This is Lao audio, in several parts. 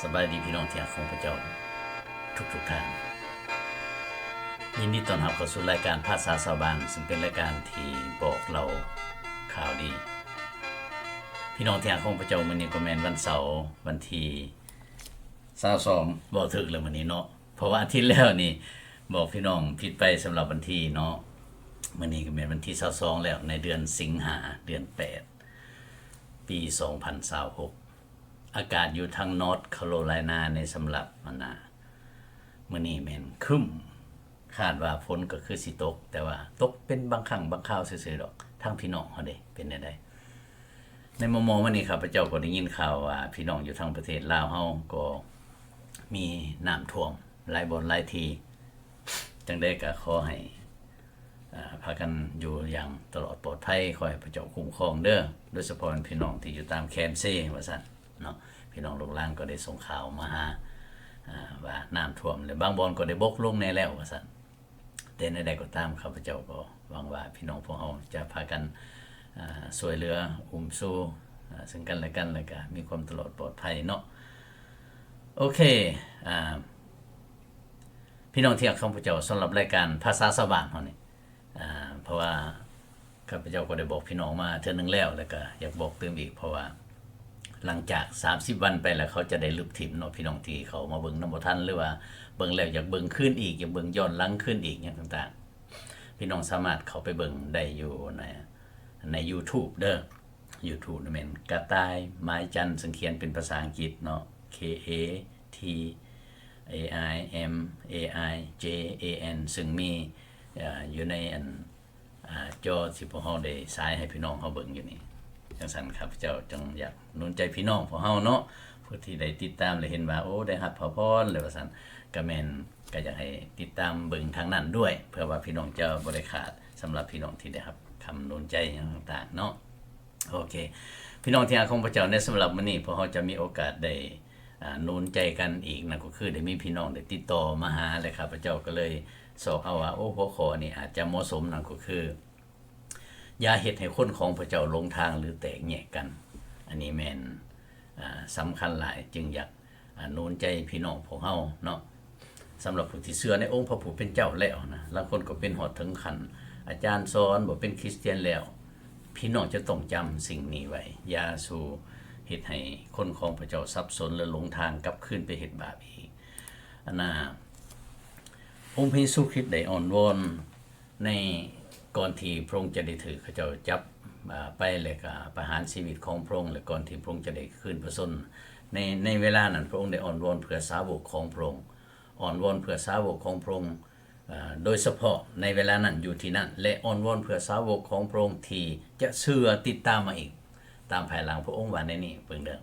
ສະບາຍດີພີ່ນ້ອງທີ່ຮັກຂອງພະເຈົ້າທຸກໆທ່ານ. ຍິນດີຕ້ອນຮັບເຂົ້າສູ່ລາຍການພາສາຊາວບ້ານ, ຊຶ່ງເປັນລາຍການທີ່ບອກເລົ່າຂ່າວດີ. ພີ່ນ້ອງທີ່ຮັກຂອງພະເຈົ້າ, ມື້ນີ້ກໍແມ່ນວັນເສົາ, ວັນທີຊາວສອງ, ເວົ້າຖືກແລ້ວມື້ນີ້ເນາະ, ເພາະວ່າອາທິດແລ້ວນີ້ບອກພີ່ນ້ອງຜິດໄປສຳລັບວັນທີເນາະ. ມື້ນີ້ກໍແມ່ນວັນທີຊາວສອງແລ້ວ ໃນເດືອນສິງຫາ, ເດືອນແປດ ປີສອງພັນຊາວຫົກ. ອາກາດຢູ່ທາງ North Carolina ໃນສຳລັບ ອັນນ່າ ມື້ນີ້ແມ່ນຄຶ້ມ, ຄາດວ່າຝົນກໍຄືຊິຕົກ, ແຕ່ວ່າຕົກເປັນບາງຄັ້ງບາງຄາວຊື່ໆດອກ. ທາງພີ່ນ້ອງເຮົາເດ ເປັນແນວໃດ? ໃນມໍ່ໆມານີ້ ຂ້າພະເຈົ້າກໍໄດ້ຍິນຂ່າວວ່າ ພີ່ນ້ອງຢູ່ທາງປະເທດລາວເຮົາກໍມີນ້ຳຖ້ວມຫຼາຍບ່ອນຫຼາຍທີ່. ຈັ່ງໃດກໍຂໍໃຫ້ ອ່າ ພາກັນຢູ່ຢ່າງຕະຫຼອດປອດໄພ, ຂໍໃຫ້ພະເຈົ້າຄຸ້ມຄອງເດີ້, ໂດຍສະເພາະແມ່ນພີ່ນ້ອງທີ່ຢູ່ຕາມແຄມເຊວ່າຊັ້ນເນາະ. ພີ່ນ້ອງລູກຫຼານກໍໄດ້ສົ່ງຂ່າວມາຫາ ອ່າ ວ່ານ້ຳຖ້ວມ ແລະ ບາງບ່ອນກໍໄດ້ບົກລົງແດ່ແລ້ວວ່າຊັ້ນ. ແຕ່ແນວໃດກໍຕາມ, ຂ້າພະເຈົ້າກໍຫວັງວ່າພີ່ນ້ອງພວກເຮົາຈະພາກັນ ອ່າ ຊ່ວຍເຫຼືອອຸ້ມຊູ ອ່າ ເຊິ່ງກັນແລະກັນ, ແລ້ວກະມີຄວາມຕະຫຼອດປອດໄພເນາະ. ໂອເຄ ອ່າ ພີ່ນ້ອງທີ່ຮັກຂອງພະເຈົ້າ, ສຳລັບລາຍການພາສາຊາວບ້ານເຮົານີ້ ອ່າ ເພາະວ່າຂ້າພະເຈົ້າກໍໄດ້ບອກພີ່ນ້ອງມາເທື່ອໜຶ່ງແລ້ວ, ແລ້ວກໍຢາກບອກຕື່ມອີກ, ເພາະວ່າຫຼັງຈາກສາມສິບວັນໄປແລ້ວ ເຂົາຈະໄດ້ລຶບຖິ້ມເນາະ. ພີ່ນ້ອງທີ່ເຂົ້າມາເບິ່ງນຳບໍ່ທັນ ຫຼືວ່າເບິ່ງແລ້ວຢາກເບິ່ງຄືນອີກ, ຢາກເບິ່ງຍ້ອນຫຼັງຄືນອີກຫຍັງຕ່າງໆ, ພີ່ນ້ອງສາມາດເຂົ້າໄປເບິ່ງໄດ້ຢູ່ໃນ ໃນ YouTube ເດີ້. YouTube ນີ້ແມ່ນກະຕ່າຍ ໄມ້ຈັນ, ເຊິ່ງຂຽນເປັນພາສາອັງກິດເນາະ, K A T A I M A I J A N, ເຊິ່ງມີ ເອີ ຢູ່ໃນອັນ ອ່າ ຈໍທີ່ພວກເຮົາໄດ້ສາຍໃຫ້ພີ່ນ້ອງເຮົາເບິ່ງຢູ່ນີ້. ຈັ່ງຊັ້ນ ຂ້າພະເຈົ້າຈຶ່ງຢາກໜູນໃຈພີ່ນ້ອງພວກເຮົາເນາະ, ຜູ້ທີ່ໄດ້ຕິດຕາມ ແລະ ເຫັນວ່າ ໂອ້ ໄດ້ຮັບພະພອນ ຫຼືວ່າຊັ້ນ, ກະແມ່ນ ກະຢາກໃຫ້ຕິດຕາມເບິ່ງທາງນັ້ນດ້ວຍ ເພື່ອວ່າພີ່ນ້ອງຈະບໍ່ໄດ້ຂາດ, ສຳລັບພີ່ນ້ອງທີ່ໄດ້ຮັບຄຳໜູນໃຈຫຍັງຕ່າງໆເນາະ. ໂອເຄ ພີ່ນ້ອງທີ່ຮັກຂອງພະເຈົ້າ, ໃນສຳລັບມື້ນີ້ ພວກເຮົາຈະມີໂອກາດໄດ້ ອ່າ ໜູນໃຈກັນອີກ, ນັ້ນກໍຄືໄດ້ມີພີ່ນ້ອງໄດ້ຕິດຕໍ່ມາຫາ ແລະ ຂ້າພະເຈົ້າກໍເລີຍຊອກເອົາວ່າ ໂອ້ ຫົວຂໍ້ນີ້ອາດຈະເໝາະສົມ, ນັ້ນກໍຄື ຢ່າເຮັດໃຫ້ຄົນຂອງພະເຈົ້າຫຼົງທາງ ຫຼື ແຕກແຍກກັນ. ອັນນີ້ແມ່ນ ອ່າ ສຳຄັນຫຼາຍ, ຈຶ່ງຢາກ ອ່າ ໜູນໃຈພີ່ນ້ອງພວກເຮົາເນາະ. ສຳລັບຜູ້ທີ່ເຊື່ອໃນອົງພະຜູ້ເປັນເຈົ້າແລ້ວນະ, ລາງຄົນກໍເປັນຮອດເຖິງຂັ້ນອາຈານສອນ, ບໍ່ເປັນຄຣິສຕຽນແລ້ວ, ພີ່ນ້ອງຈະຕ້ອງຈຳສິ່ງນີ້ໄວ້. ຢ່າສູ່ເຮັດໃຫ້ຄົນຂອງພະເຈົ້າສັບສົນ ແລະ ຫຼົງທາງກັບຄືນໄປເຮັດບາບອີກ. ອັນນ່າ ອົງພະເຢຊູຄຣິດໄດ້ອ້ອນວອນ ໃນ ກ່ອນທີ່ພະອົງຈະໄດ້ຖືກເຂົາເຈົ້າຈັບ ອາ ໄປ ແລະ ກະປະຫານຊີວິດຂອງພະອົງ ແລະ ກ່ອນທີ່ພະອົງຈະໄດ້ຄືນພະຊົນ, ໃນ ໃນເວລານັ້ນ ພະອົງໄດ້ອ້ອນວອນເພື່ອສາວົກຂອງພະອົງ, ອ້ອນວອນເພື່ອສາວົກຂອງພະອົງ ອາ ໂດຍສະເພາະໃນເວລານັ້ນຢູ່ທີ່ນັ້ນ ແລະ ອ້ອນວອນເພື່ອສາວົກຂອງພະອົງທີ່ຈະເຊື່ອຕິດຕາມມາອີກຕາມພາຍຫຼັງ. ພະອົງວ່າແນວນີ້, ເບິ່ງເດີ້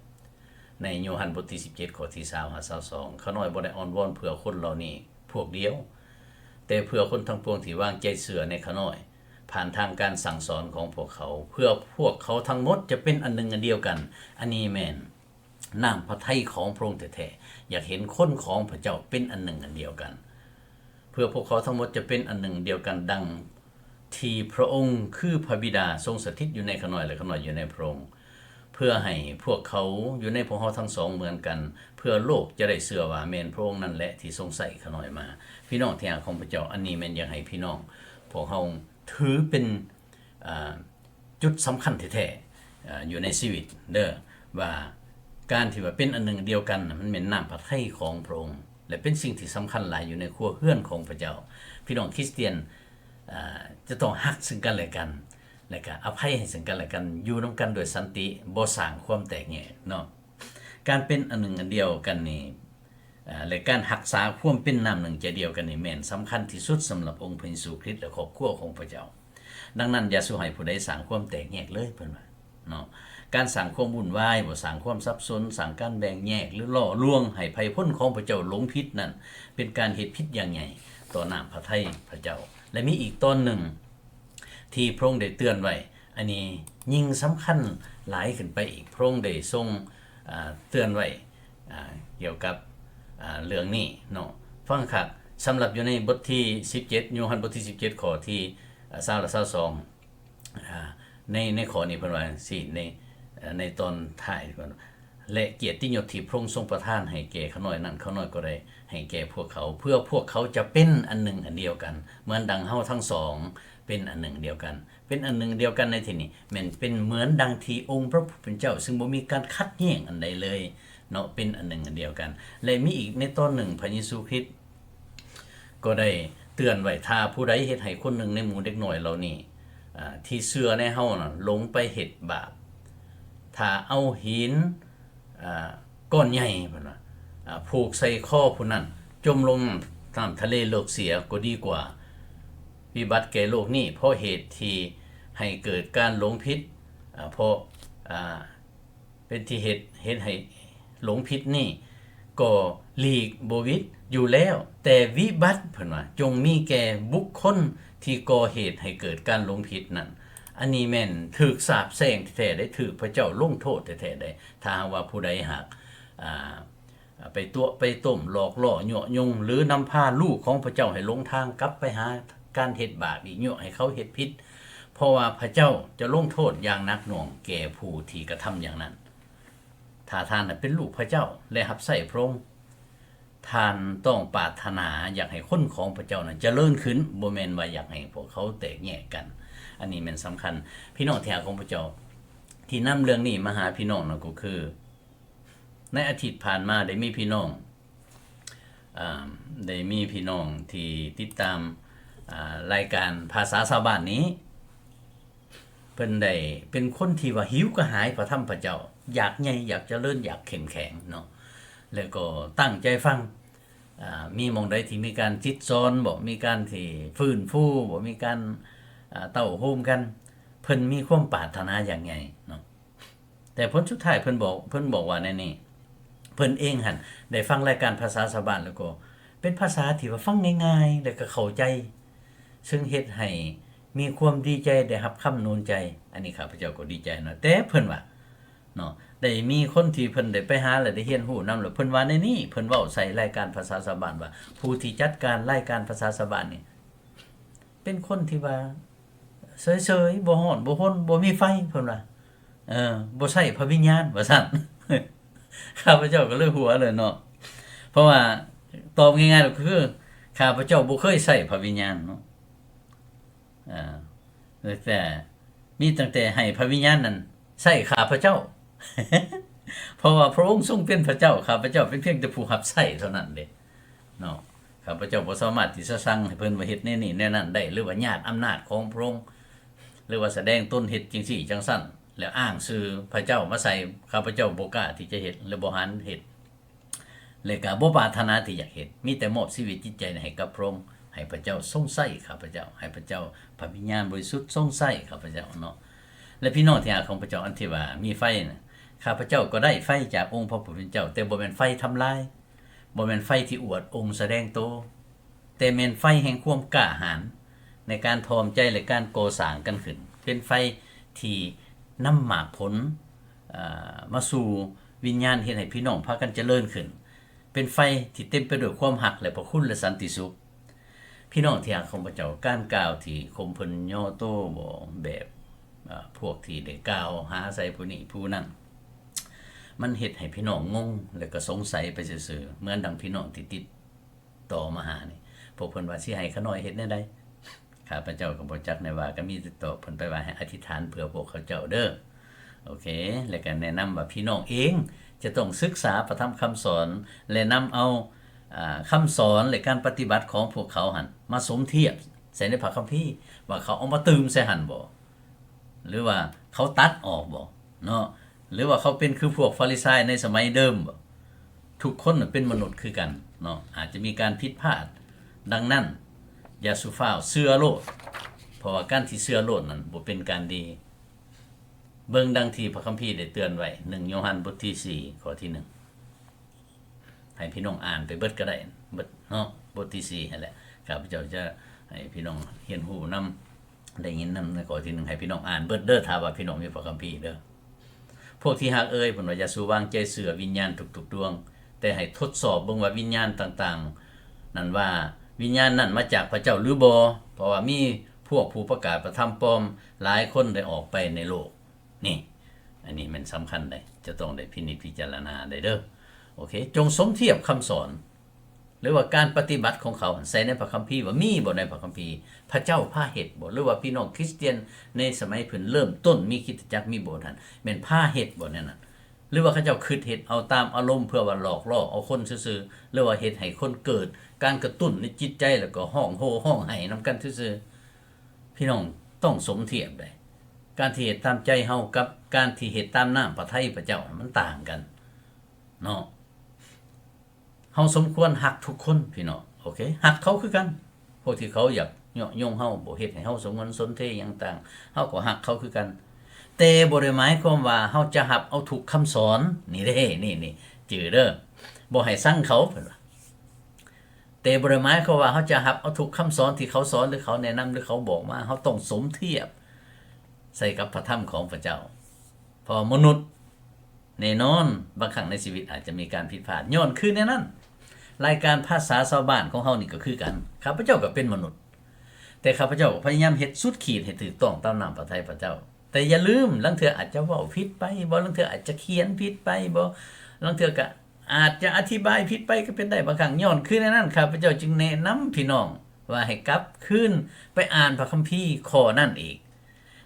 ໃນໂຍຮັນບົດທີສິບເຈັດ ຂໍ້ທີຊາວຫາຊາວສອງ, ຂ້ານ້ອຍບໍ່ໄດ້ອ້ອນວອນເພື່ອຄົນເຫຼົ່ານີ້ພວກດຽວ, ແຕ່ເພື່ອຄົນທັງປວງທີ່ວາງໃຈເຊື່ອໃນຂ້ານ້ອຍ ຜ່ານທາງການສັ່ງສອນຂອງພວກເຂົາ, ເພື່ອພວກເຂົາທັງໝົດຈະເປັນອັນໜຶ່ງອັນດຽວກັນ. ອັນນີ້ແມ່ນນ້ຳພະໄທຂອງພະອົງແທ້ໆ, ຢາກເຫັນຄົນຂອງພະເຈົ້າເປັນອັນໜຶ່ງອັນດຽວກັນ, ເພື່ອພວກເຂົາທັງໝົດຈະເປັນອັນໜຶ່ງດຽວກັນ ດັ່ງ ທີ່ພະອົງຄືພະບິດາຊົງສະຖິດຢູ່ໃນຂ້ານ້ອຍ ແລະ ຂ້ານ້ອຍຢູ່ໃນພະອົງ, ເພື່ອໃຫ້ພວກເຂົາຢູ່ໃນພວກເຮົາທັງສອງເໝືອນກັນ, ເພື່ອໂລກຈະໄດ້ເຊື່ອວ່າແມ່ນພະອົງນັ້ນແຫຼະທີ່ຊົງໃຊ້ຂ້ານ້ອຍມາ. ພີ່ນ້ອງທີ່ຮັກຂອງພະເຈົ້າ, ອັນນີ້ແມ່ນຢາກໃຫ້ພີ່ນ້ອງພວກເຮົາຖືເປັນ ອ່າ ຈຸດສຳຄັນແທ້ໆ ເອີ ຢູ່ໃນຊີວິດເດີ້ ວ່າການທີ່ວ່າເປັນອັນໜຶ່ງດຽວກັນນະ ມັນແມ່ນນ້ຳພະໄທຂອງພະອົງ ແລະ ເປັນສິ່ງທີ່ສຳຄັນຫຼາຍຢູ່ໃນຄົວເຮືອນຂອງພະເຈົ້າ. ພີ່ນ້ອງຄຣິສຕຽນ ເອີ ຈະຕ້ອງຮັກເຊິ່ງກັນແລະກັນ ແລະກະອະໄພໃຫ້ເຊິ່ງກັນແລະກັນ, ຢູ່ນຳກັນດ້ວຍສັນຕິ, ບໍ່ສ້າງຄວາມແຕກແຍກເນາະ. ການເປັນອັນໜຶ່ງອັນດຽວກັນນີ້ ເອີ ແລະ ການຮັກສາຄວາມເປັນນ້ຳໜຶ່ງໃຈດຽວກັນນີ້ແມ່ນສຳຄັນທີ່ສຸດສຳລັບອົງພະເຢຊູຄຣິດ ແລະ ຄອບຄົວຂອງພະເຈົ້າ. ດັ່ງນັ້ນ ຢ່າສູ່ໃຫ້ຜູ້ໃດສ້າງຄວາມແຕກແຍກເລີຍ ເພິ່ນວ່າເນາະ. ການສ້າງຄວາມວຸ້ນວາຍ, ບໍ່ສ້າງຄວາມສັບສົນ, ສ້າງການແບ່ງແຍກ ຫຼື ຫຼໍ່ລວງໃຫ້ໄພພົນຂອງພະເຈົ້າຫຼົງຜິດນັ້ນ ເປັນການເຮັດຜິດຢ່າງໃຫຍ່ຕໍ່ນ້ຳພະໄທພະເຈົ້າ. ແລະ ມີອີກຕອນໜຶ່ງ ທີ່ພະອົງໄດ້ເຕືອນໄວ້, ອັນນີ້ຍິ່ງສຳຄັນຫຼາຍຂຶ້ນໄປອີກ. ພະອົງໄດ້ຊົງ ອ່າ ເຕືອນໄວ້ ອ່າ ກ່ຽວກັບ ອ່າ ເລື່ອງນີ້ເນາະ. ຟັງຄັກ, ສຳລັບຢູ່ໃນບົດທີສິບເຈັດ, ໂຍຮັນບົດທີສິບເຈັດ ຂໍ້ທີ ອ່າ ຊາວ ແລະ ຊາວສອງ ອ່າ ໃນ ໃນຂໍ້ນີ້ເພິ່ນວ່າຈັ່ງຊີ້, ໃນ ເອີ ໃນຕອນທ້າຍເພິ່ນວ່າ ແລະ ກຽດຕິຍົດທີ່ພະອົງຊົງປະທານໃຫ້ແກ່ຂ້ານ້ອຍນັ້ນ ຂ້ານ້ອຍກໍໄດ້ໃຫ້ແກ່ພວກເຂົາ ເພື່ອພວກເຂົາຈະເປັນອັນໜຶ່ງອັນດຽວກັນ ເໝືອນດັ່ງເຮົາທັງສອງເປັນອັນໜຶ່ງດຽວກັນ. ເປັນອັນໜຶ່ງດຽວກັນໃນທີ່ນີ້ ແມ່ນເປັນເໝືອນດັ່ງທີ່ອົງພະຜູ້ເປັນເຈົ້າ ຊຶ່ງບໍ່ມີການຂັດແຍ້ງອັນໃດເລີຍເນາະ ເປັນອັນໜຶ່ງອັນດຽວກັນ. ແລະ ມີອີກໃນຕອນໜຶ່ງ ພະເຢຊູຄຣິດ ກໍໄດ້ເຕືອນໄວ້ ຖ້າຜູ້ໃດເຮັດໃຫ້ຄົນໜຶ່ງໃນໝູ່ເດັກນ້ອຍເຫຼົ່ານີ້ ອາ ທີ່ເຊື່ອໃນເຮົານັ້ນ ຫຼົງໄປເຮັດບາບ, ຖ້າເອົາຫີນ ອາ ກ້ອນໃຫຍ່ ເພິ່ນວ່າ ອາ ຜູກໃສ່ຄໍຜູ້ນັ້ນ ຈົມລົງນ້ຳທະເລເລິກເສຍກໍດີກວ່າ. ວິບັດແກ່ໂລກນີ້ ເພາະເຫດທີ່ໃຫ້ເກີດການຫຼົງຜິດ ອາ ເພາະ ອາ ເປັນທີ່ເຮັດ ເຮັດໃຫ້ຫຼົງຜິດນີ້ ກໍຫຼີກບໍ່ຫວິດຢູ່ແລ້ວ, ແຕ່ວິບັດ ເພິ່ນວ່າ ຈົ່ງມີແກ່ບຸກຄົນທີ່ກໍ່ເຫດໃຫ້ເກີດການຫຼົງຜິດນັ້ນ. ອັນນີ້ແມ່ນຖືກສາບແຊ່ງແທ້ໆເດ້, ຖືກພະເຈົ້າລົງໂທດແທ້ໆເດ້, ຖ້າຫາກວ່າຜູ້ໃດຫາກ ອ່າ ໄປຕົວະໄປຕົ້ມ ຫຼອກຫຼໍ່ ຍົວະຍົງ ຫຼື ນຳພາລູກຂອງພະເຈົ້າໃຫ້ຫຼົງທາງກັບໄປຫາການເຮັດບາບອີກ, ຍົວະໃຫ້ເຂົາເຮັດຜິດ, ເພາະວ່າພະເຈົ້າຈະລົງໂທດຢ່າງໜັກໜ່ວງແກ່ຜູ້ທີ່ກະທຳຢ່າງນັ້ນ. ຖ້າທ່ານນະເປັນລູກພະເຈົ້າ ແລະ ຮັບໃຊ້ພະອົງ, ທ່ານຕ້ອງປາດຖະໜາຢາກໃຫ້ຄົນຂອງພະເຈົ້ານັ້ນຈະເລີນຂຶ້ນ, ບໍ່ແມ່ນວ່າຢາກໃຫ້ພວກເຂົາແຕກແຍກກັນ. ອັນນີ້ແມ່ນສຳຄັນ. ພີ່ນ້ອງທີ່ຮັກຂອງພະເຈົ້າ, ທີ່ນຳເລື່ອງນີ້ມາຫາພີ່ນ້ອງນັ້ນກໍຄື ໃນອາທິດຜ່ານມາໄດ້ມີພີ່ນ້ອງ ອາ ໄດ້ມີພີ່ນ້ອງທີ່ຕິດຕາມ ອາ ລາຍການພາສາຊາວບ້ານນີ້ ເພິ່ນໄດ້ເປັນຄົນທີ່ວ່າຫິວກະຫາຍພະທຳພະເຈົ້າ, ຢາກໃຫຍ່ ຢາກຈະເລີນ ຢາກເຂັ້ມແຂງເນາະ ແລ້ວກໍຕັ້ງໃຈຟັງ. ອາ ມີໝ່ອງໃດທີ່ມີການຈິດສອນບໍ ມີການທີ່ຟື້ນຟູບໍ ມີການ ອາ ເຕົ້າໂຮມກັນ, ເພິ່ນມີຄວາມປາດຖະໜາຢ່າງໃຫຍ່ເນາະ. ແຕ່ຜົນສຸດທ້າຍເພິ່ນບອກ ເພິ່ນບອກວ່າແນວນີ້, ເພິ່ນເອງຫັ້ນໄດ້ຟັງລາຍການພາສາຊາວບ້ານ ແລ້ວກໍເປັນພາສາທີ່ວ່າຟັງງ່າຍໆ ແລ້ວກໍເຂົ້າໃຈ, ຊຶ່ງເຮັດໃຫ້ມີຄວາມດີໃຈ ໄດ້ຮັບຄຳໜູນໃຈ. ອັນນີ້ຂ້າພະເຈົ້າກໍດີໃຈເນາະ. ແຕ່ເພິ່ນວ່າເນາະ ໄດ້ມີຄົນທີ່ເພິ່ນໄດ້ໄປຫາ ແລະ ໄດ້ຮຽນຮູ້ນຳ ແລ້ວເພິ່ນວ່າແນວນີ້, ເພິ່ນເວົ້າໃສ່ລາຍການພາສາຊາວບ້ານວ່າ ຜູ້ທີ່ຈັດການລາຍການພາສາຊາວບ້ານນີ້ ເປັນຄົນທີ່ວ່າເສີຍໆ, ບໍ່ຮ້ອນບໍ່ຮົນ, ບໍ່ມີໄຟ, ເພິ່ນວ່າ ເອີ ບໍ່ໃຊ້ພະວິນຍານ ວ່າຊັ້ນ. ຂ້າພະເຈົ້າກໍເລີຍຫົວເລີຍເນາະ, ເພາະວ່າຕອບງ່າຍໆກໍຄື ຂ້າພະເຈົ້າບໍ່ເຄີຍໃຊ້ພະວິນຍານເນາະ. ເອີ ແຕ່ມີຕັ້ງແຕ່ໃຫ້ພະວິນຍານນັ້ນໃຊ້ຂ້າພະເຈົ້າ, ເພາະວ່າພະອົງຊົງເປັນພະເຈົ້າ, ຂ້າພະເຈົ້າເປັນພຽງແຕ່ຜູ້ຮັບໃຊ້ເທົ່ານັ້ນເດ້ເນາະ. ຂ້າພະເຈົ້າບໍ່ສາມາດທີ່ຈະສັ່ງໃຫ້ເພິ່ນວ່າເຮັດແນວນີ້ແນວນັ້ນໄດ້ ຫຼືວ່າຍາດອຳນາດຂອງພະອົງ ຫຼືວ່າສະແດງຕົນເຮັດຈັ່ງຊີ້ຈັ່ງຊັ້ນ ແລ້ວອ້າງຊື່ພະເຈົ້າມາໃສ່, ຂ້າພະເຈົ້າບໍ່ກ້າທີ່ຈະເຮັດ ແລະ ບໍ່ຫັນເຮັດ ແລະ ກໍບໍ່ປາດຖະໜາທີ່ຢາກເຮັດ, ມີແຕ່ມອບຊີວິດຈິດໃຈໃຫ້ກັບພະອົງ, ໃຫ້ພະເຈົ້າຊົງໃຊ້ຂ້າພະເຈົ້າ, ໃຫ້ພະເຈົ້າ ພະວິນຍານບໍລິສຸດຊົງໃຊ້ຂ້າພະເຈົ້າເນາະ. ແລະ ພີ່ນ້ອງທີ່ຮັກຂອງພະເຈົ້າ, ອັນທີ່ວ່າມີໄຟນະ, ຂ້າພະເຈົ້າກໍໄດ້ໄຟຈາກອົງພະຜູ້ເປັນເຈົ້າ, ແຕ່ບໍ່ແມ່ນໄຟທຳລາຍ, ບໍ່ແມ່ນໄຟທີ່ອວດອົງສະແດງໂຕ, ແຕ່ແມ່ນໄຟແຫ່ງຄວາມກ້າຫານໃນການຖ່ອມໃຈ ແລະ ການກໍ່ສ້າງກັນຂຶ້ນ, ເປັນໄຟທີ່ນຳໝາກຜົນ ເອີ ມາສູ່ວິນຍານ, ເຮັດໃຫ້ພີ່ນ້ອງພາກັນຈະເລີນຂຶ້ນ, ເປັນໄຟທີ່ເຕັມໄປດ້ວຍຄວາມຮັກ ແລະ ພະຄຸນ ແລະ ສັນຕິສຸກ. ພີ່ນ້ອງທີ່ຮັກຂອງພະເຈົ້າ, ການກ່າວທີ່ຂົ່ມເພິ່ນຍໍໂຕບໍ ແບບ ເອີ ພວກທີ່ໄດ້ກ່າວຫາໃສ່ຜູ້ນີ້ຜູ້ນັ້ນ, ມັນເຮັດໃຫ້ພີ່ນ້ອງງົງ ແລະ ກໍສົງໄສໄປຊື່ໆ, ເໝືອນດັ່ງພີ່ນ້ອງທີ່ຕິດ ຕໍ່ມາຫານີ້ ພວກເພິ່ນວ່າຊິໃຫ້ຂ້ານ້ອຍເຮັດແນວໃດ? ຂ້າພະເຈົ້າກໍບໍ່ຈັກແນວວ່າ, ກໍມີແຕ່ຕອບເພິ່ນໄປວ່າໃຫ້ອະທິຖານເພື່ອພວກເຂົາເຈົ້າເດີ້. ໂອເຄ, ແລ້ວກໍແນະນຳວ່າພີ່ນ້ອງເອງຈະຕ້ອງສຶກສາພະທຳຄຳສອນ ແລະ ນຳເອົາ ອາ ຄຳສອນ ແລະ ການປະຕິບັດຂອງພວກເຂົາຫັ້ນມາສົມທຽບໃສ່ໃນພະຄຳພີ ວ່າເຂົາເອົາມາຕື່ມໃສ່ຫັ້ນບໍ? ຫຼືວ່າເຂົາຕັດອອກບໍເນາະ? ຫຼືວ່າເຂົາເປັນຄືພວກຟາຣິຊາຍໃນສະໄໝເດີມບໍ? ທຸກຄົນເປັນມະນຸດຄືກັນເນາະ, ອາດຈະມີການຜິດພາດ. ດັ່ງນັ້ນ, ຢ່າສູ່ຟ້າວເຊື່ອໂລດ, ເພາະວ່າການທີ່ເຊື່ອໂລດນັ້ນບໍ່ເປັນການດີ. ເບິ່ງດັ່ງທີ່ພະຄຳພີໄດ້ເຕືອນໄວ້, ໜຶ່ງໂຍຮັນບົດທີສີ່ ຂໍ້ທີໜຶ່ງ. ໃຫ້ພີ່ນ້ອງອ່ານໄປເບິດກໍໄດ້ ເບິດເນາະ, ບົດທີສີ່ຫັ້ນແຫຼະ. ຂ້າພະເຈົ້າຈະໃຫ້ພີ່ນ້ອງຮຽນຮູ້ນຳ, ໄດ້ຍິນນຳໃນຂໍ້ທີໜຶ່ງ, ໃຫ້ພີ່ນ້ອງອ່ານເບິດເດີ້, ຖ້າວ່າພີ່ນ້ອງມີພະຄຳພີເດີ້. ພວກທີ່ຮັກເອີຍ, ເພິ່ນວ່າ ຢ່າສູ່ວາງໃຈເຊື່ອວິນຍານທຸກໆດວງ, ແຕ່ໃຫ້ທົດສອບເບິ່ງວ່າວິນຍານຕ່າງໆນັ້ນວ່າ ວິນຍານນັ້ນມາຈາກພະເຈົ້າຫຼືບໍ່, ເພາະວ່າມີພວກຜູ້ປະກາດພະທຳປອມຫຼາຍຄົນໄດ້ອອກໄປໃນໂລກ. ນີ້ ອັນນີ້ແມ່ນສຳຄັນເດ້. ຈະຕ້ອງໄດ້ພິນິດພິຈາລະນາໄດ້ເດີ. ໂອເຄ, ຈົ່ງສົມທຽບຄຳສອນ ຫຼືວ່າການປະຕິບັດຂອງເຂົາໃສ່ໃນພະຄຳພີ ວ່າມີບໍ່ໃນພະຄຳພີ? ພະເຈົ້າພາເຮັດບໍ່? ຫຼືວ່າພີ່ນ້ອງຄຣິສຕຽນໃນສະໄໝເພິ່ນເລີ່ມຕົ້ນມີຄຣິສຕະຈັກ ມີໂບດຫັ້ນ ແມ່ນພາເຮັດບໍ່ແນວນັ້ນ? ຫຼືວ່າເຂົາເຈົ້າຄິດເຮັດເອົາຕາມອາລົມ ເພື່ອວ່າຫຼອກຫຼໍ້ເອົາຄົນຊື່ໆ ຫຼືວ່າເຮັດໃຫ້ຄົນເກີດການກະຕຸ້ນໃນຈິດໃຈ ແລ້ວກໍຮ້ອງໂຮຮ້ອງໄຫ້ນຳກັນຊື່ໆ? ພີ່ນ້ອງຕ້ອງສົມທຽບໄດ໋ ການທີ່ເຮັດຕາມໃຈເຮົາກັບການທີ່ເຮັດຕາມນ້ຳພະໄທພະເຈົ້າ ມັນຕ່າງກັນເນາະ. ເຮົາສົມຄວນຮັກທຸກຄົນພີ່ນ້ອງ ໂອເຄ ຮັກເຂົາຄືກັນ ພວກທີ່ເຂົາຢາກເຍາະຍົງເຮົາ ບໍ່ເຮັດໃຫ້ເຮົາສະຫງວນສົນເທຫຍັງຕ່າງ ເຮົາກໍຮັກເຂົາຄືກັນ. ແຕ່ບໍ່ໄດ້ໝາຍຄວາມວ່າເຮົາຈະຮັບເອົາທຸກຄຳສອນ ນີ້ເດ້ ນີ້ໆ ຈື່ເດີ ບໍ່ໃຫ້ຊັງເຂົາ ເພິ່ນວ່າ. ແຕ່ບໍ່ໄດ້ໝາຍຄວາມວ່າເຮົາຈະຮັບເອົາທຸກຄຳສອນທີ່ເຂົາສອນ ຫຼືເຂົາແນະນຳ ຫຼືເຂົາບອກມາ. ເຮົາຕ້ອງສົມທຽບໃສ່ກັບພະທຳຂອງພະເຈົ້າ ເພາະມະນຸດ ແນ່ນອນ ບາງຄັ້ງໃນຊີວິດອາດຈະມີການຜິດພາດ. ຍ້ອນຄືແນວນັ້ນ ລາຍການພາສາຊາວບ້ານຂອງເຮົານີ້ກໍຄືກັນ. ຂ້າພະເຈົ້າກໍເປັນມະນຸດ ແຕ່ຂ້າພະເຈົ້າກໍພະຍາຍາມເຮັດສຸດຂີດໃຫ້ຖືກຕ້ອງຕາມນ້ຳພະໄທພະເຈົ້າ. ແຕ່ຢ່າລືມ ລາງເທື່ອອາດຈະເວົ້າຜິດໄປບໍ ລາງເທື່ອອາດຈະຂຽນຜິດໄປບໍ ລາງເທື່ອກໍອາດຈະອະທິບາຍຜິດໄປກໍເປັນໄດ້ບາງຄັ້ງ. ຍ້ອນຄືແນວນັ້ນ ຂ້າພະເຈົ້າຈຶ່ງແນະນຳພີ່ນ້ອງວ່າໃຫ້ກັບຄືນໄປອ່ານພະຄຳພີຂໍ້ນັ້ນອີກ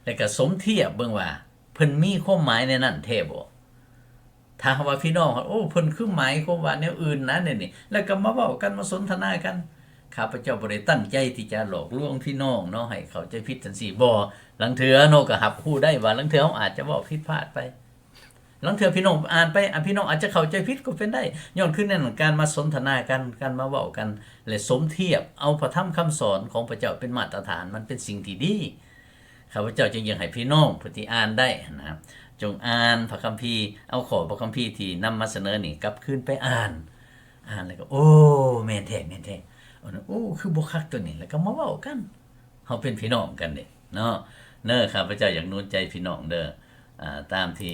ແລ້ວກໍສົມທຽບເບິ່ງວ່າ ເພິ່ນມີຄວາມໝາຍໃນນັ້ນແທ້ບໍ່? ຖ້າຫາກວ່າພີ່ນ້ອງ ໂອ້ ເພິ່ນຄືໝາຍຄວາມວ່າແນວອື່ນນະ ແນວນີ້ ແລ້ວກໍມາເວົ້າກັນ ມາສົນທະນາກັນ. ຂ້າພະເຈົ້າບໍ່ໄດ້ຕັ້ງໃຈທີ່ຈະຫຼອກລວງພີ່ນ້ອງເນາະ ໃຫ້ເຂົ້າໃຈຜິດຈັ່ງຊີ້ ບໍ່. ລາງເທື່ອເນາະ ກໍຮັບຮູ້ໄດ້ວ່າ ລາງເທື່ອເຮົາອາດຈະເວົ້າຜິດພາດໄປ. ລາງເທື່ອພີ່ນ້ອງອ່ານໄປ ອາ ພີ່ນ້ອງອາດຈະເຂົ້າໃຈຜິດກໍເປັນໄດ້. ຍ້ອນຄືແນວນັ້ນ ການມາສົນທະນາກັນ ການມາເວົ້າກັນ ແລະ ສົມທຽບເອົາພະທຳຄຳສອນຂອງພະເຈົ້າເປັນມາດຕະຖານ ມັນເປັນສິ່ງທີ່ດີ. ຂ້າພະເຈົ້າຈຶ່ງຢາກໃຫ້ພີ່ນ້ອງຜູ້ທີ່ອ່ານໄດ້ຫັ້ນນະ ຈົ່ງອ່ານພະຄຳພີ ເອົາຂໍ້ພະຄຳພີທີ່ນຳມາສະເໜີນີ້ກັບຄືນໄປອ່ານ ອ່ານແລ້ວກໍ ໂອ້ ແມ່ນແທ້ ແມ່ນແທ້ ໂອ້ ຄືບໍ່ຄັກໂຕນີ້ ແລ້ວກໍມາເວົ້າກັນ ເຮົາເປັນພີ່ນ້ອງກັນເດ້ເນາະ. ເນີ ຂ້າພະເຈົ້າຢາກໜູນໃຈພີ່ນ້ອງເດີ ອາ ຕາມທີ່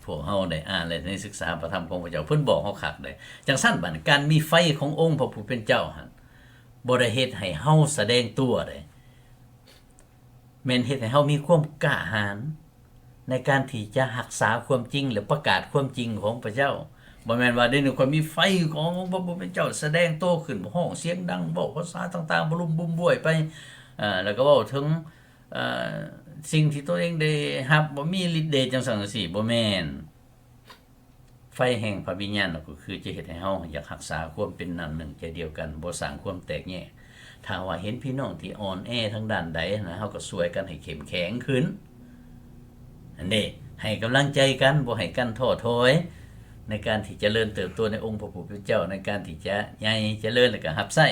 ພວກເຮົາໄດ້ອ່ານ ແລະ ໄດ້ສຶກສາພະທຳຂອງພະເຈົ້າ ເພິ່ນບອກເຮົາຄັກເດ້. ຈັ່ງຊັ້ນບາດນີ້ ການມີໄຟຂອງອົງພະຜູ້ເປັນເຈົ້າຫັ້ນ ບໍ່ໄດ້ເຮັດໃຫ້ເຮົາສະແດງຕົວເດ້ ແມ່ນເຮັດໃຫ້ເຮົາມີຄວາມກ້າຫານໃນການທີ່ຈະຮັກສາຄວາມຈິງ ແລະ ປະກາດຄວາມຈິງຂອງພະເຈົ້າ. ບໍ່ແມ່ນວ່າດຽວນີ້ຂ້ອຍມີໄຟຂອງອົງພະຜູ້ເປັນເຈົ້າສະແດງໂຕຂຶ້ນ ຮ້ອງສຽງດັງ ເວົ້າພາສາຕ່າງໆ ບະລຸມບຸມບວຍໄປ ເອີ ແລ້ວກໍເວົ້າເຖິງ ເອີ ສິ່ງທີ່ຕົວເອງໄດ້ຮັບ ບໍ່ມີລິດເດດຈັ່ງຊັ້ນຈັ່ງຊີ້ ບໍ່ແມ່ນ. ໄຟແຫ່ງພະວິນຍານກໍຄືຈະເຮັດໃຫ້ເຮົາຢາກຮັກສາຄວາມເປັນນ້ຳໜຶ່ງໃຈດຽວກັນ ບໍ່ສ້າງຄວາມແຕກແຍກ. ຖ້າວ່າເຫັນພີ່ນ້ອງທີ່ອ່ອນແອທາງດ້ານໃດນະ ເຮົາກໍຊ່ວຍກັນໃຫ້ເຂັ້ມແຂງຂຶ້ນ ອັນນີ້ ໃຫ້ກຳລັງໃຈກັນ ບໍ່ໃຫ້ກັນທໍ້ຖອຍ ໃນການທີ່ຈະເລີນເຕີບໂຕໃນອົງພະຜູ້ເປັນເຈົ້າ ໃນການທີ່ຈະໃຫຍ່ຈະເລີນ ແລ້ວກໍຮັບໃຊ້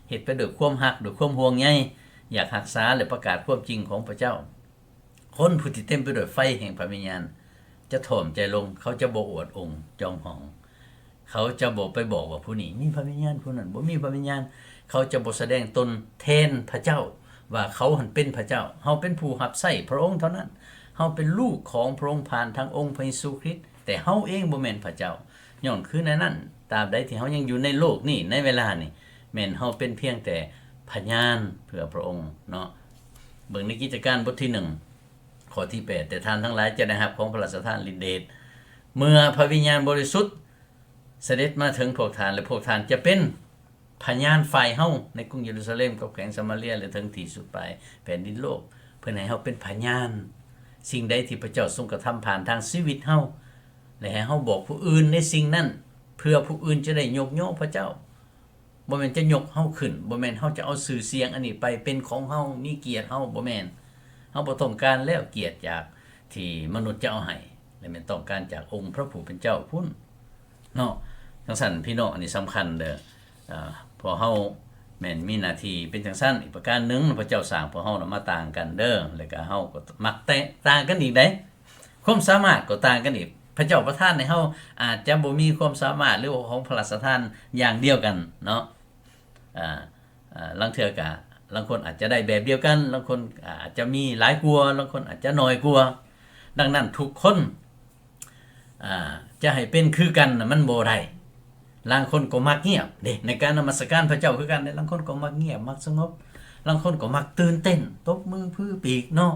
ເຮັດໄປດ້ວຍຄວາມຮັກ ດ້ວຍຄວາມຫ່ວງໃຍ ຢາກຮັກສາ ແລະ ປະກາດຄວາມຈິງຂອງພະເຈົ້າ. ຄົນຜູ້ທີ່ເຕັມໄປດ້ວຍໄຟແຫ່ງພະວິນຍານຈະຖ່ອມໃຈລົງ ເຂົາຈະບໍ່ອວດອົງຈອງຫອງ ເຂົາຈະບໍ່ໄປບອກວ່າຜູ້ນີ້ມີພະວິນຍານ ຜູ້ນັ້ນບໍ່ມີພະວິນຍານ. ເຂົາຈະບໍ່ສະແດງຕົນແທນພະເຈົ້າ ວ່າເຂົາຫັ້ນເປັນພະເຈົ້າ. ເຮົາເປັນຜູ້ຮັບໃຊ້ພະອົງເທົ່ານັ້ນ. ເຮົາເປັນລູກຂອງພະອົງຜ່ານທາງອົງພະເຢຊູຄຣິດ ແຕ່ເຮົາເອງບໍ່ແມ່ນພະເຈົ້າ. ຍ້ອນຄືໃນນັ້ນ ຕາບໃດທີ່ເຮົາຍັງຢູ່ໃນໂລກນີ້ ໃນເວລານີ້ ແມ່ນເຮົາເປັນພຽງແຕ່ພະຍານເພື່ອພະອົງເນາະ. ເບິ່ງໃນກິດຈະການບົດທີໜຶ່ງ ຂໍ້ທີແປດ ແຕ່ທ່ານທັງຫຼາຍຈະໄດ້ຮັບຂອງພະລາຊະທານລິດເດດ ເມື່ອພະວິນຍານບໍລິສຸດສະເດັດມາເຖິງພວກທ່ານ ແລະ ພວກທ່ານຈະເປັນພະຍານຝ່າຍເຮົາໃນກຸງເຢຣູຊາເລັມ ກັບແຂວງສະມາເຣຍ ແລະ ເຖິງທີ່ສຸດປາຍແຜ່ນດິນໂລກ. ເພິ່ນໃຫ້ເຮົາເປັນພະຍານ ສິ່ງໃດທີ່ພະເຈົ້າຊົງກະທຳຜ່ານທາງຊີວິດເຮົາ ແລະ ໃຫ້ເຮົາບອກຜູ້ອື່ນໃນສິ່ງນັ້ນ ເພື່ອຜູ້ອື່ນຈະໄດ້ຍົກຍໍພະເຈົ້າ. ບໍ່ແມ່ນຈະຍົກເຮົາຂຶ້ນ ບໍ່ແມ່ນເຮົາຈະເອົາຊື່ສຽງອັນນີ້ໄປເປັນຂອງເຮົາ ມີກຽດເຮົາ ບໍ່ແມ່ນ. ເຮົາບໍ່ຕ້ອງການແລ້ວກຽດຈາກທີ່ມະນຸດຈະເອົາໃຫ້ ແລະ ແມ່ນຕ້ອງການຈາກອົງພະຜູ້ເປັນເຈົ້າພຸ້ນເນາະ. ຈັ່ງຊັ້ນພີ່ນ້ອງ ອັນນີ້ສຳຄັນເດີ ເອີ ພວກເຮົາແມ່ນມີໜ້າທີ່ເປັນຈັ່ງຊັ້ນ. ອີກປະການໜຶ່ງ ພະເຈົ້າສ້າງພວກເຮົານະມາຕ່າງກັນເດີ ແລ້ວກະເຮົາກໍມັກແຕກຕ່າງກັນອີກໃດ໋. ຄວາມສາມາດກໍຕ່າງກັນອີກ. ພະເຈົ້າປະທານໃຫ້ເຮົາອາດຈະບໍ່ມີຄວາມສາມາດ ຫຼືວ່າຂອງພະລາຊະທານຢ່າງດຽວກັນເນາະ. ອາ ອາ ລາງເທື່ອກະ ລາງຄົນອາດຈະໄດ້ແບບດຽວກັນ ລາງຄົນ ອາ ອາດຈະມີຫຼາຍກວ່າ ລາງຄົນອາດຈະໜ້ອຍກວ່າ. ດັ່ງນັ້ນທຸກຄົນ ອາ ຈະໃຫ້ເປັນຄືກັນນະ ມັນບໍ່ໄດ້. ລາງຄົນກໍມັກງຽບເດ້ ໃນການນະມັດສະການພະເຈົ້າຄືກັນເດ້. ລາງຄົນກໍມັກງຽບ ມັກສະຫງົບ ລາງຄົນກໍມັກຕື່ນເຕັ້ນ ຕົບມືຜືປີກເນາະ.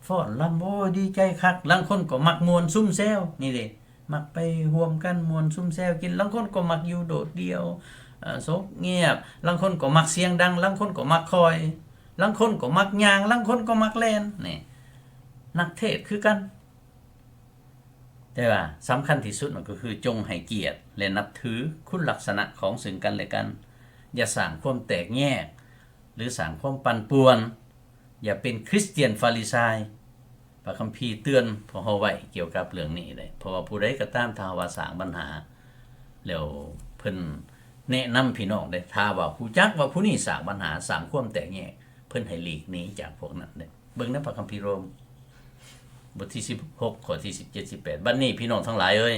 ຟ້ອນລຳ ໂອ້ຍ ດີໃຈຄັກ. ລາງຄົນກໍມັກມ່ວນຊຸມແຊວ ນີ້ເດ້ ມັກໄປຮ່ວມກັນມ່ວນຊຸມແຊວກິນ. ລາງຄົນກໍມັກຢູ່ໂດດດ່ຽວ ເອີ ສົບງຽບ. ລາງຄົນກໍມັກສຽງດັງ. ລາງຄົນກໍມັກຄ່ອຍ. ລາງຄົນກໍມັກຍ່າງ. ລາງຄົນກໍມັກແລ່ນ. ນີ້ ນັກເທດຄືກັນ. ແຕ່ວ່າສຳຄັນທີ່ສຸດນັ້ນກໍຄື ຈົ່ງໃຫ້ກຽດ ແລະ ນັບຖືຄຸນລັກສະນະຂອງເຊິ່ງກັນແລະກັນ. ຢ່າສ້າງຄວາມແຕກແຍກ ຫຼື ສ້າງຄວາມປັ່ນປ່ວນ. ຢ່າເປັນຄຣິສຕຽນຟາຣິຊາຍ. ພະຄຳພີເຕືອນພວກເຮົາໄວ້ກ່ຽວກັບເລື່ອງນີ້ເດ້. ເພາະວ່າຜູ້ໃດກໍຕາມ ຖ້າວ່າສ້າງບັນຫາ ແລ້ວເພິ່ນແນະນຳພີ່ນ້ອງເດ້. ຖ້າວ່າຮູ້ຈັກວ່າຜູ້ນີ້ສ້າງບັນຫາ, ສ້າງຄວາມແຕກແຍກ, ເພິ່ນໃຫ້ຫຼີກໜີຈາກພວກນັ້ນເດ້. ເບິ່ງໃນພະຄຳພີໂຣມ ບົດທີສິບຫົກ ຂໍ້ທີສິບເຈັດ ສິບແປດ. ບັດນີ້ພີ່ນ້ອງທັງຫຼາຍເອີຍ,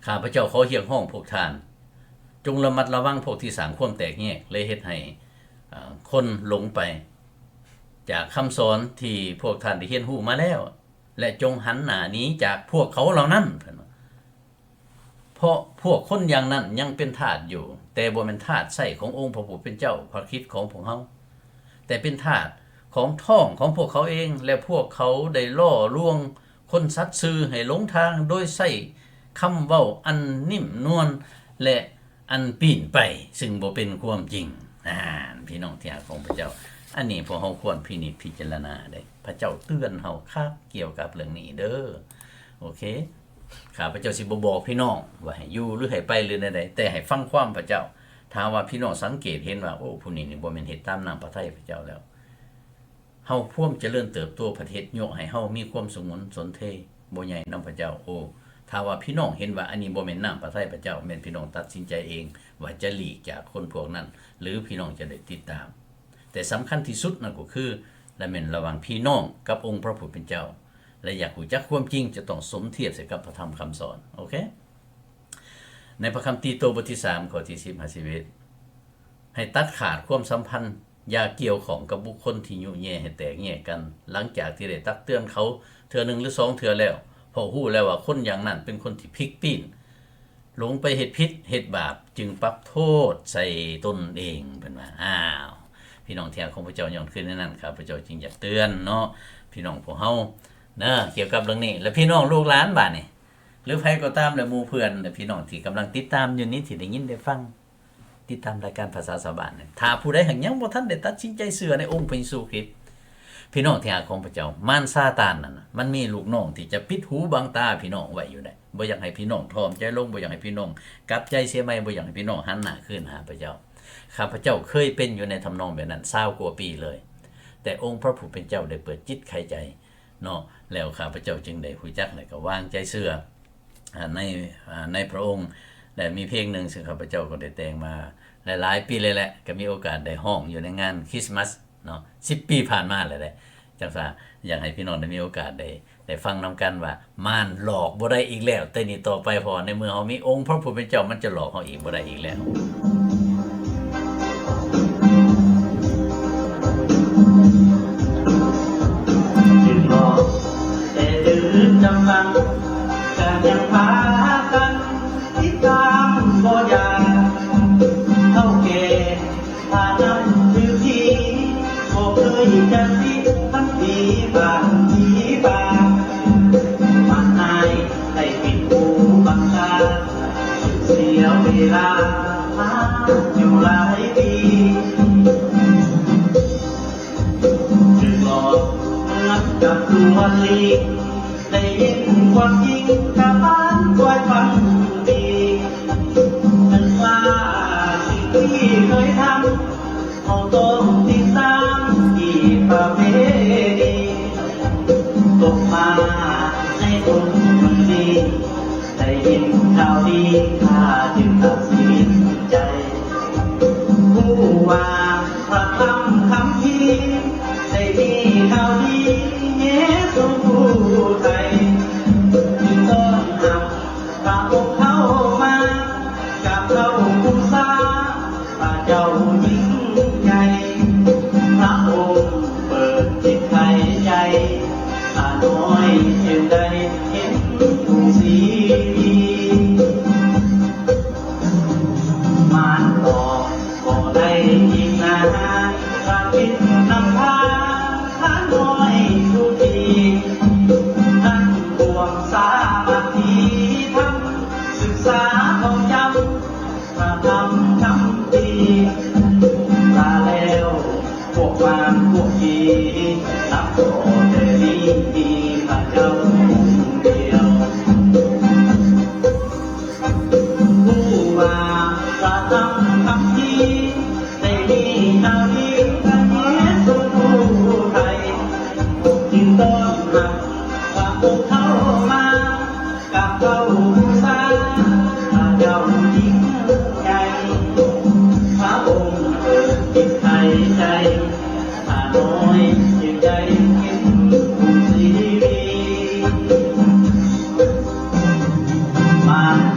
ຂ້າພະເຈົ້າຂໍຮຽກຮ້ອງພວກທ່ານ, ຈົ່ງລະມັດລະວັງພວກທີ່ສ້າງຄວາມແຕກແຍກ ແລະ ເຮັດໃຫ້ ເອີ ຄົນຫຼົງໄປຈາກຄຳສອນທີ່ພວກທ່ານໄດ້ຮຽນຮູ້ມາແລ້ວ ແລະ ຈົ່ງຫັນໜ້າໜີຈາກພວກເຂົາເຫຼົ່ານັ້ນ. ເພິ່ນວ່າ ເພາະພວກຄົນຢ່າງນັ້ນຍັງເປັນທາດຢູ່, ແຕ່ບໍ່ແມ່ນທາດໃຊ້ຂອງອົງພະຜູ້ເປັນເຈົ້າພະຄຣິດຂອງພວກເຮົາ, ແຕ່ເປັນທາດຂອງທ້ອງຂອງພວກເຂົາເອງ, ແລະ ພວກເຂົາໄດ້ຫຼໍ່ລວງຄົນສັດຊື່ໃຫ້ຫຼົງທາງ ໂດຍໃຊ້ຄຳເວົ້າອັນນິ້ມນວນ ແລະ ອັນປີ້ນໄປ ຊຶ່ງບໍ່ເປັນຄວາມຈິງ. ນັ້ນ ພີ່ນ້ອງທີ່ຮັກຂອງພະເຈົ້າ, ອັນນີ້ພວກເຮົາຄວນພິນິດພິຈາລະນາເດ້. ພະເຈົ້າເຕືອນເຮົາຄັກກ່ຽວກັບເລື່ອງນີ້ເດີ. ໂອເຄ. ຂ້າພະເຈົ້າຊິບໍ່ບອກພີ່ນ້ອງວ່າໃຫ້ຢູ່ ຫຼື ໃຫ້ໄປ ຫຼື ແນວໃດ, ແຕ່ໃຫ້ຟັງຄວາມພະເຈົ້າ. ຖ້າວ່າພີ່ນ້ອງສັງເກດເຫັນວ່າ ໂອ້ ຜູ້ນີ້ນີ້ບໍ່ແມ່ນເຮັດຕາມນ້ຳພະໄທພະເຈົ້າແລ້ວ, ເຮົາພວມຈະເລີນເຕີບໂຕ ປະເທດຍົກໃຫ້ເຮົາມີຄວາມສົງຫງຸນສົນເທ ບໍ່ໃຫຍ່ນຳພະເຈົ້າ. ໂອ້ ຖ້າວ່າພີ່ນ້ອງເຫັນວ່າອັນນີ້ບໍ່ແມ່ນນ້ຳພະໄທພະເຈົ້າ, ແມ່ນພີ່ນ້ອງຕັດສິນໃຈເອງວ່າຈະຫຼີກຈາກຄົນພວກນັ້ນ ຫຼື ພີ່ນ້ອງຈະໄດ້ຕິດຕາມ. ແຕ່ສຳຄັນທີ່ສຸດນັ້ນກໍຄື ລະແມ່ນລະຫວ່າງພີ່ນ້ອງກັບອົງພະຜູ້ເປັນເຈົ້າ ແລະ ຢາກຮູ້ຈັກຄວາມຈິງ ຈະຕ້ອງສົມທຽບໃສ່ກັບພະທຳຄຳສອນ. ໂອເຄ. ໃນພະຄຳຕີໂຕ ບົດທີສາມ ຂໍ້ທີສິບຫາສິບເອັດ, ໃຫ້ຕັດຂາດຄວາມສຳພັນ, ຢ່າກ່ຽວຂ້ອງກັບບຸກຄົນທີ່ຍຸແຍ່ໃຫ້ແຕກແຍກກັນ, ຫຼັງຈາກທີ່ໄດ້ຕັກເຕືອນເຂົາເທື່ອໜຶ່ງ ຫຼື ສອງເທື່ອແລ້ວ, ເພາະຮູ້ແລ້ວວ່າຄົນຢ່າງນັ້ນເປັນຄົນທີ່ພິກປີ້ນ, ຫຼົງໄປເຮັດຜິດເຮັດບາບ, ຈຶ່ງປັບໂທດໃສ່ຕົນເອງ. ເພິ່ນວ່າ ອ້າວ ພີ່ນ້ອງທີ່ຮັກຂອງພະເຈົ້າ, ຍ້ອນຄືແນວນັ້ນ ຂ້າພະເຈົ້າຈຶ່ງຢາກເຕືອນເນາະ ພີ່ນ້ອງພວກເຮົາເນາະ ກ່ຽວກັບເລື່ອງນີ້. ແລະ ພີ່ນ້ອງລູກຫຼານບາດນີ້ ຫຼື ໃຜກໍຕາມ ແລະ ໝູ່ເພື່ອນ ແລະ ພີ່ນ້ອງທີ່ກຳລັງຕິດຕາມຢູ່ນີ້ ທີ່ໄດ້ຍິນໄດ້ຟັງ ຕິດຕາມລາຍການພາສາຊາວບ້ານນີ້, ຖ້າຜູ້ໃດຫາກຍັງບໍ່ທັນໄດ້ຕັດສິນໃຈເຊື່ອໃນອົງພະເຢຊູຄຣິດ, ພີ່ນ້ອງທີ່ຮັກຂອງພະເຈົ້າ, ມານຊາຕານນັ້ນນະ ມັນມີລູກນ້ອງທີ່ຈະປິດຫູບັງຕາພີ່ນ້ອງໄວ້ຢູ່ໃດ. ບໍ່ຢາກໃຫ້ພີ່ນ້ອງຖ່ອມໃຈລົງ, ບໍ່ຢາກໃຫ້ພີ່ນ້ອງກັບໃຈເສຍໃໝ່, ບໍ່ຢາກໃຫ້ພີ່ນ້ອງຫັນໜ້າຄືນຫາພະເຈົ້າ. ຂ້າພະເຈົ້າເຄີຍເປັນຢູ່ໃນທຳນອງແບບນັ້ນຊາວກວ່າປີເລີຍ, ແຕ່ອົງພະຜູ້ເປັນເຈົ້າໄດ້ເປີດຈິດໄຂໃຈ ເນາະ ແລ້ວຂ້າພະເຈົ້າຈຶ່ງໄດ້ຮູ້ຈັກ ແລະ ກໍວາງໃຈເຊື່ອ ອາ ໃນ ອາ ໃນພະອົງ. ແລະ ມີເພງໜຶ່ງ ຊຶ່ງຂ້າພະເຈົ້າກໍໄດ້ແຕ່ງມາຫຼາຍໆປີແລ້ວແຫຼະ, ກໍມີໂອກາດໄດ້ຮ້ອງຢູ່ໃນງານຄຣິສມາສເນາະ ສິບປີຜ່ານມາແລ້ວແຫຼະ. ຈັ່ງຊັ້ນ ຢາກໃຫ້ພີ່ນ້ອງໄດ້ມີໂອກາດໄດ້ ໄດ້ຟັງນຳກັນວ່າ ມານຫຼອກບໍ່ໄດ້ອີກແລ້ວ ແຕ່ນີ້ຕໍ່ໄປ, ເພາະວ່າໃນເມື່ອເຮົາມີອົງພະຜູ້ເປັນເຈົ້າ ມັນຈະຫຼອກເຮົາອີກບໍ່ໄດ້ອີກແລ້ວ. ຖືກຫຼອກແຕ່ຕື່ນຈຳບັງ ກະຍັງພາກັນຕິດຕາມບໍ່ຢ່າ ເຖົ້າແກ່ ພານຳຖືກທີ່ ບໍ່ເຄີຍຈະຕິດພັນດີບາງດີບາງ ມານນາຍໄດ້ປິດຫູບັງຕາ ເສຍເວລາມາຢູ່ຫຼາຍປີ ຖືກຫຼອກເໝືອນກັບຕົວລີ ໄດ້ຍິນຄວາມຈິງຈາກບ້ານຄອຍຟັງດີ ນຶກວ່າສິ່ງທີ່ເຄີຍທຳ ເຮົາຕ້ອງຕິດຕາມທີ່ປະເພນີ ຕົກມາໃນທຸກມື້ນີ້ ໄດ້ຍິນຂ່າວດີ ຂ້າຈຶ່ງຕັດສິນໃຈ ຮູ້ວ່າພະທຳຄຳພີ ໄດ້ມີຂ່າວດີແຍສົ່ງຜູ້ໄທ ຈຶ່ງຕ້ອງຫາ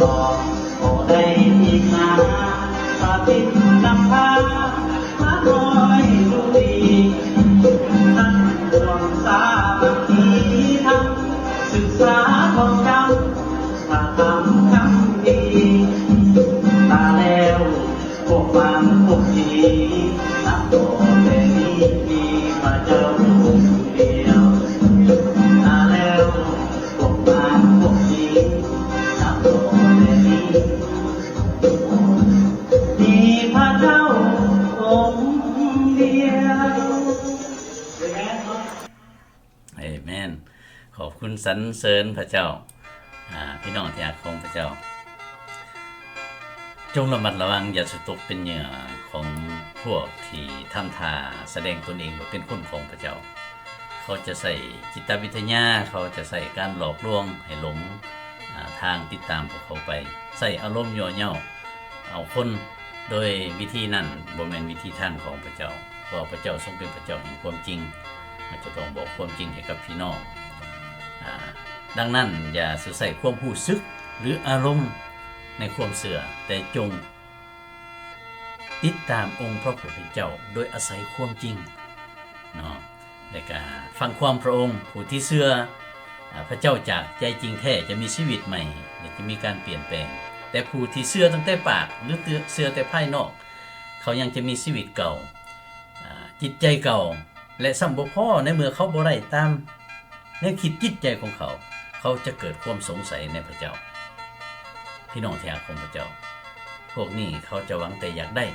ກໍໄດ້ອີກນາ ພາຕິນນຳພາ ມານ້ອຍລຸລີ ທັງຮ່ວມສາມັກຄີທຳ ສຶກສາທ່ອງຈຳ ພະທຳຄຳພີ ຕາແລ້ວ ພວກບາງພວກດີ ນັບຕໍ່ແຕ່ນີ້ມີພະເຈົ້າອົງດຽວ ຕາແລ້ວ ພວກບາງພວກດີ ນັບຕໍ່ແຕ່ນີ້ມີພະເຈົ້າອົງດຽວ. ເອເມນ. ຂອບຄຸນສັນເສີນພະເຈົ້າ. ອາ ພີ່ນ້ອງທີ່ຮັກຂອງພະເຈົ້າ, ຈົ່ງລະມັດລະວັງຢ່າສະຕົກເປັນເຫຍື່ອຂອງພວກທີ່ທຳທ່າສະແດງຕົນເອງວ່າເປັນຄົນຂອງພະເຈົ້າ. ເຂົາຈະໃຊ້ຈິດຕະວິທະຍາ, ເຂົາຈະໃຊ້ການຫຼອກລວງໃຫ້ຫຼົງ ອາ ທາງຕິດຕາມພວກເຂົາໄປ, ໃຊ້ອາລົມຍົວະເຍົາເອົາຄົນ. ໂດຍວິທີນັ້ນບໍ່ແມ່ນວິທີທາງຂອງພະເຈົ້າ, ເພາະວ່າພະເຈົ້າຊົງເປັນພະເຈົ້າແຫ່ງຄວາມຈິງ, ເຮົາຈະຕ້ອງບອກຄວາມຈິງໃຫ້ກັບພີ່ນ້ອງ. ອາ ດັ່ງນັ້ນ ຢ່າສູ່ໃຊ້ຄວາມຮູ້ສຶກ ຫຼື ອາລົມໃນຄວາມເຊື່ອ, ແຕ່ຈົ່ງຕິດຕາມອົງພະຜູ້ເປັນເຈົ້າໂດຍອາໄສຄວາມຈິງເນາະ. ແລະກະຟັງຄວາມພະອົງ. ຜູ້ທີ່ເຊື່ອ ອາ ພະເຈົ້າຈາກໃຈຈິງແທ້ຈະມີຊີວິດໃໝ່ ແລະ ຈະມີການປ່ຽນແປງ. ແຕ່ຜູ້ທີ່ເຊື່ອຕັ້ງແຕ່ປາກ ຫຼື ເຊື່ອແຕ່ພາຍນອກ ເຂົາຍັງຈະມີຊີວິດເກົ່າ, ອາ ຈິດໃຈເກົ່າ ແລະ ຊ້ຳບໍ່ພໍ ໃນເມື່ອເຂົາບໍ່ໄດ້ຕາມແນວຄິດຈິດໃຈຂອງເຂົາ, ເຂົາຈະເກີດຄວາມສົງໄສໃນພະເຈົ້າ. ພີ່ນ້ອງທີ່ຮັກຂອງພະເຈົ້າ, ພວກນີ້ເຂົາຈະຫວັງແຕ່ຢາກໄດ້,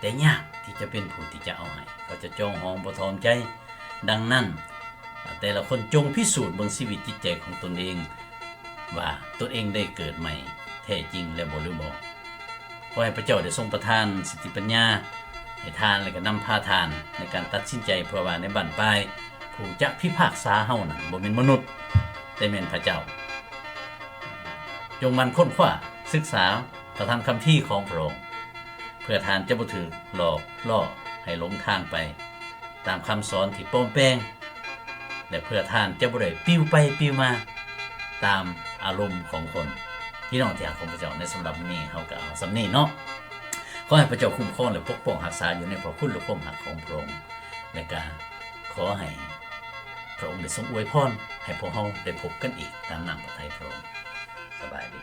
ແຕ່ຍາກທີ່ຈະເປັນຜູ້ທີ່ຈະເອົາໃຫ້, ເຂົາຈະຈອງຫອງບໍ່ຖ່ອມໃຈ. ດັ່ງນັ້ນ, ແຕ່ລະຄົນຈົ່ງພິສູດເບິ່ງຊີວິດຈິດໃຈຂອງຕົນເອງ ວ່າຕົນເອງໄດ້ເກີດໃໝ່ແທ້ຈິງແລ້ວບໍ່ ຫຼື ບໍ່. ຂໍໃຫ້ພະເຈົ້າໄດ້ຊົງປະທານສະຕິປັນຍາໃຫ້ທ່ານ ແລະ ກໍນຳພາທ່ານໃນການຕັດສິນໃຈ ເພື່ອວ່າໃນບັ້ນປາຍຜູ້ຈະພິພາກສາເຮົານັ້ນບໍ່ແມ່ນມະນຸດ, ແຕ່ແມ່ນພະເຈົ້າ. ຈົ່ງໝັ່ນຄົ້ນຄວ້າສຶກສາພະທຳຄຳພີຂອງພະອົງ, ເພື່ອທ່ານຈະບໍ່ຖືກຫຼອກຫຼໍ້ໃຫ້ຫຼົງທາງໄປ ຕາມຄຳສອນທີ່ປອມແປງ ແລະ ເພື່ອທ່ານຈະບໍ່ໄດ້ປິວໄປປິວມາຕາມອາລົມຂອງຄົນ. ພີ່ນ້ອງທີ່ຮັກຂອງພະເຈົ້າ, ໃນສຳລັບມື້ນີ້ເຮົາກໍເອົາສ່ຳນີ້ເນາະ. ຂໍໃຫ້ພະເຈົ້າຄຸ້ມຄອງ ແລະ ປົກປ້ອງຮັກສາຢູ່ໃນພະຄຸນ ແລະ ຄວາມຮັກຂອງພະອົງ, ແລະ ກໍຂໍໃຫ້ພະອົງໄດ້ຊົງອວຍພອນໃຫ້ພວກເຮົາໄດ້ພົບກັນອີກຕາມນ້ຳພະໄທພະອົງ. ສະບາຍດີ.